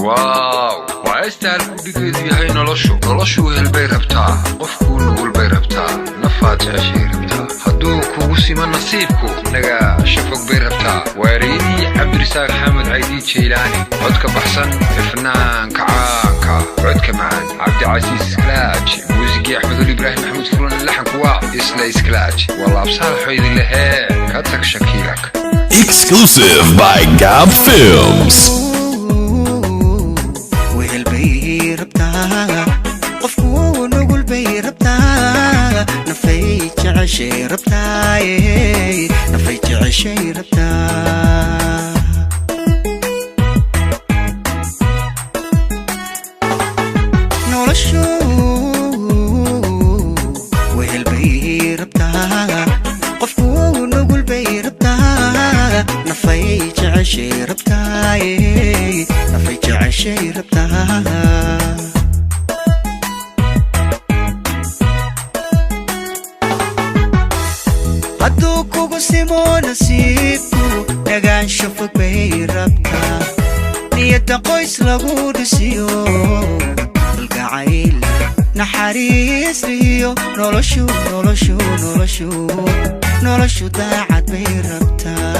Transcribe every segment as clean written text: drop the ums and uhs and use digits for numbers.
Waaw, waa heesta halkudhigeedu yahay noloshu. Noloshu wehel bay rabtaa, qofkuu nugul bay rabtaa, nafaad jeceshay rabtaa, hadduu kugu simo nasiibku nagaasho fog bay rabtaa. Waa ereyadii Cabdirisaaq Xamed Caydiid Jaylaani, codka baxsan ifnaanka caanka, codka macaan Cabdicasiis Iskalaaj, muusigii Axmedul Ibraahim Maxamuud Fulan, laxanku waa isla Iskalaaj. Waa Laabsaalaxo idin lehee ka tag shakiilak. Exclusive by Gab Films. Wehel bay rabtaa, qofku nugul bay rabtaa, nafay jeceshay rabtaaye, nafay jeceshay rabtaa. Noloshu wehel bay rabtaa, qofku nugul bay rabtaa, nafay jeceshay rabtaaye, nafay jeceshay rabtaa. Hadduu kugu simo nasiibku nagaansho fog bay rabtaa, niyadda qoys lagu dhisiyo, kalgacayl naxariis lihiyo, noloshu noloshu noloshu noloshu daacad bay rabtaa.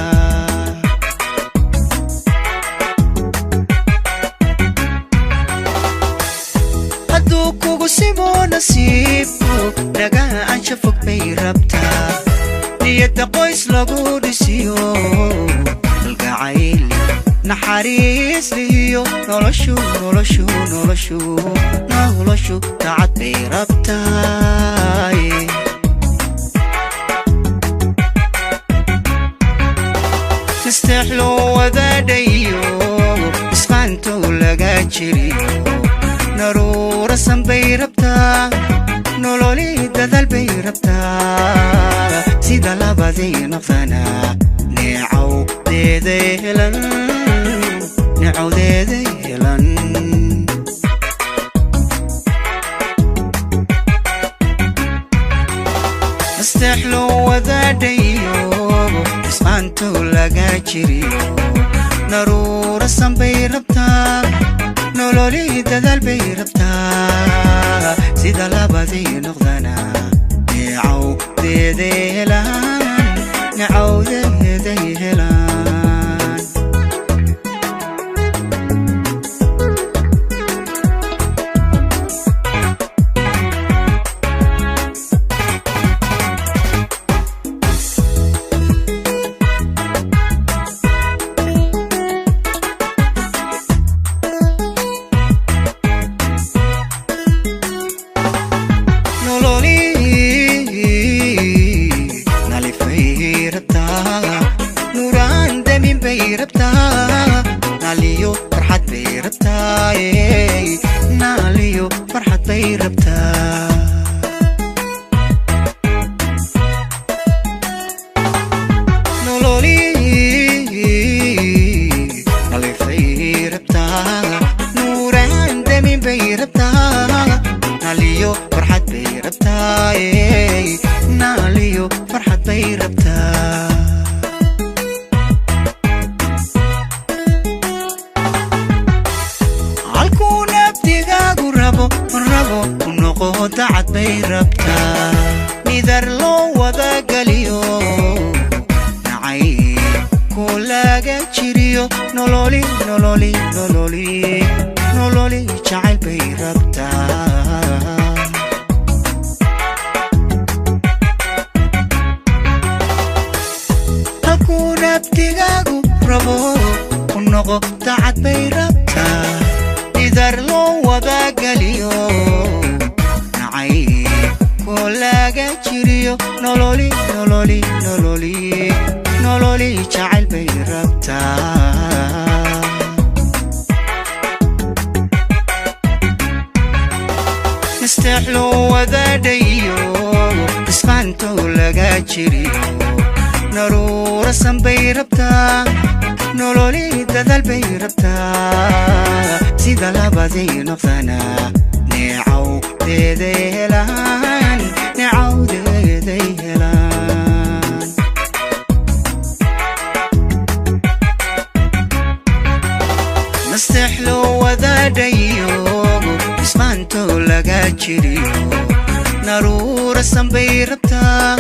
Hadduu kugu simo nasiibku nagaansho fog bay rabtaa, niyadda qoys lagu dhisiyo, kalgacayl naxariis lihiyo, noloshu noloshu noloshu noloshu daacad bay rabtaay. Nasteex loo wadaadhayo, isqaantow laga jiriyo, naruurasan bay rabtaa, nololi dadaal bay rabtaa, sida labadii noqdana neecawdeeday helan, neecawdeeday helan. Nasteex loo wadaadhayo, isqaantow laga jiriyo, naruurasan bay rabtaa, nololi dadaal bay rabtaa, sida labadii noqdana neecawdeeday helaan, neecawdeeday helaan. Nololi nalifay rabtaa, nuraan damin bay rabtaa, naaliyo farxad bay rabtaa, naaliyo farxad bay rabtaa. Nololi nalifay rabtaa, nuuraan damin bay rabtaa, naaliyo farxad bay rabtaa, naaliyo farxad bay rabtaa. Halkuu nabdigaagu rabo rabo u noqo dacad bay rabtaa, nidar loo wadagaliyo, nacay ku laga jiriyo, nololi nololi nololi nololi jacayl bay rabtaa. Halkuu nabdigaagu rabo u noqo dacad bay rabtaa, nidar loo wadagaliyo, nacay ku laga jiriyo, nololi nololi nololi nololi jacayl bay rabtaa. Nasteex loo wadaadhayo, isqaantow laga jiriyo, naruurasan bay rabtaa, nololi dadaal bay rabtaa, sida labadii noqdana neecawdeeday helaan, neecawdeeday helaan. Nasteexloo wadaadhayo, ismaantoo laga jiriyo, naruura sanbay rabtaa,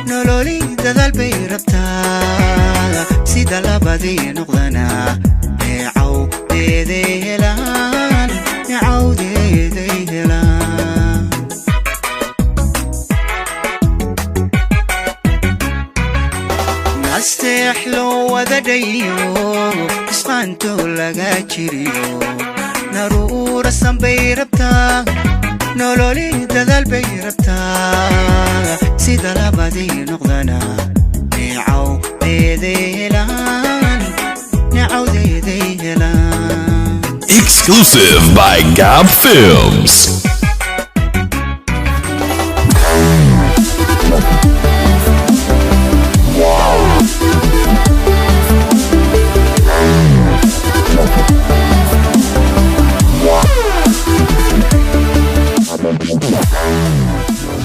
nololi dadaal bay rabtaa. Sida labadii noqdana neecawdeeday helaan, neecawdeeday helaan. Nasteexloo wadadhayo, isqaantoo laga jiriyo, naruura sanbay rabtaa, nololi dadaal bay rabtaa. Sida labadii noqdana neecawdeeday helaan, neecawdeeday helaan. Exclusive by Gab Films.